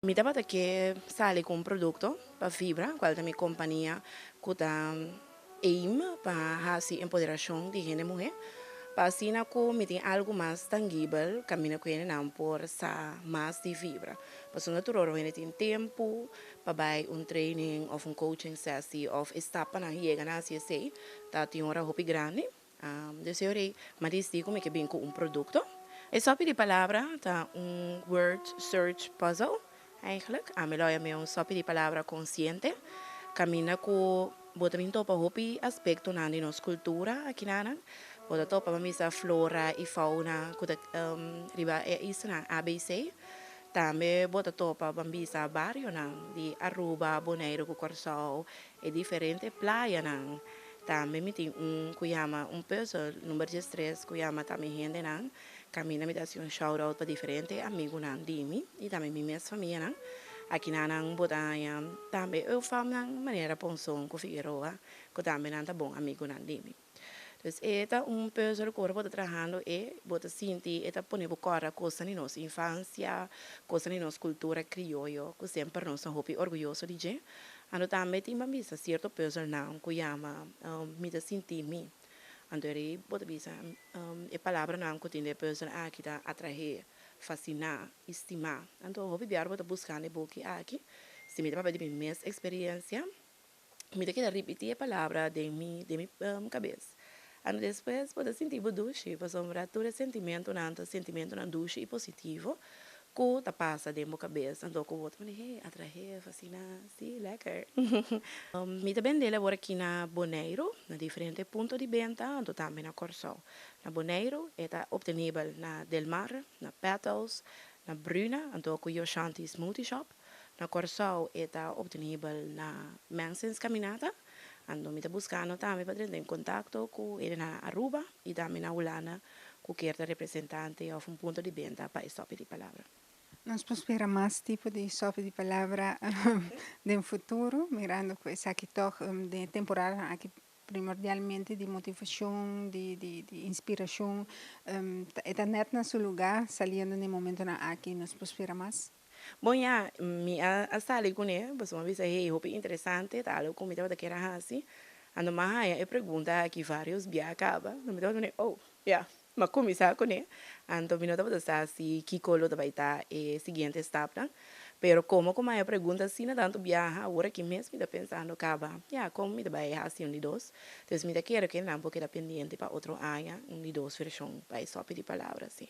Mi tabata ke sali ku un produkto pa Vibra, kual ta mi kompania ku ta aim pa hasi empoderashon di hende muhé, pa asina ku mi tin algu mas tangibel kaminda ku hendenan por sa mas di Vibra. Pasobra tur ora hende tin tempu pa bai un training òf un coaching sessie òf e stapnan yega na hasi esei ta tin ora hopi grandi. Dus e ora ei mi a disidí ku mi ke bin ku un produkto. E sòpi di palabra ta un word search puzzle eigenlijk. Ami lo yam'é un sòpi di palabra konsiente. Kaminda ku bo ta bin topa hopi aspektonan di nos kultura akinanan. Bo ta topa pa misa flora i fauna ku ta riba e islanan ABC. Tambe bo ta topa pa bisa barionan di Aruba, Boneiru ku Kòrsou, e diferente playanan. Tambe mi tin un ku yama un pùzel number diestres ku yama tambe hendenan. Kaminda mi ta hasi un shout out pa diferente amigunan di mi i tambe mi mes famianan. Akinan nan bo ta haña tambe eu famnan manera Ponson ku Figueroa ku tambe nan ta bon amigunan di mi. Dus e ta un pùzel ku ora bo ta trahando e bo ta sinti e ta pone bo kòrda kosnan di nos infansia, kosnan di nos kultura krioyo ku semper nos ta hopi orguyoso di dje. Anto tambe tin ban bisa sierto pùzelnan ku yama mi ta sinti mi. Anto eri bo ta bisa e palabranan ku tin den e pùzel aki ta atraé, fasiná i stimá. Anto hopi biaha bo ta buskando e buki aki. Si mi ta papia di mi mes eksperensia. Mi ta keda ripití e palabra den mi den mi kabes. Anto despues bo ta sinti bo dushi pasobra tur e sentimentunan ta sentimentunan dushi i positivo ku ta pasa den bo kabes. Anto ku bo ta pone hey atraé, fasiná, sí lekker. Mi ta bendel awor aki na Boneiru na diferente punto di benta anto tambe na Kòrsou. Na Boneiru e ta optenibel na Del Mar, na Petals, na Bruna anto ku Yoshanti Smoothie Shop. Na Kòrsou e ta optenibel na Mensens Caminata. Anto mi ta buskando tambe pa drenta en kontakto ku hende na Aruba i tambe na Hulanda ku kier ta representante òf un punto di benta pa e sòpi di palabra. Nos por spera mas tipo di sòpi di palabra den futuro, mirando ku esaki tòg den e temporadanan aki primordialmente di motivashon, di di inspirashon, e ta nèt na su lugá saliendo den e momentonan aki. Nos por spera mas. Bon ya, mi a a sali kuné, pasobra mi a bisa, hey, hopi interesante, ta algu ku mi tabata kier a hasi. Anto mi a haña e pregunta aki vários bia kaba, anto mi tabata pone, oh, ya, mi a kuminsá kuné. Anto mi no tabata sa si kiko lo ta bai ta e siguiente stapnan. Pero komo ku mi a haña pregunta asina tantu biaha, awor aki mes mi ta pensando kaba, ya, kon mi ta bai hasi un di dos. Entonces mi ta kere ku e nan por keda pendiente pa otro aña, un di dos vershon pa e sòpi di palabra, si.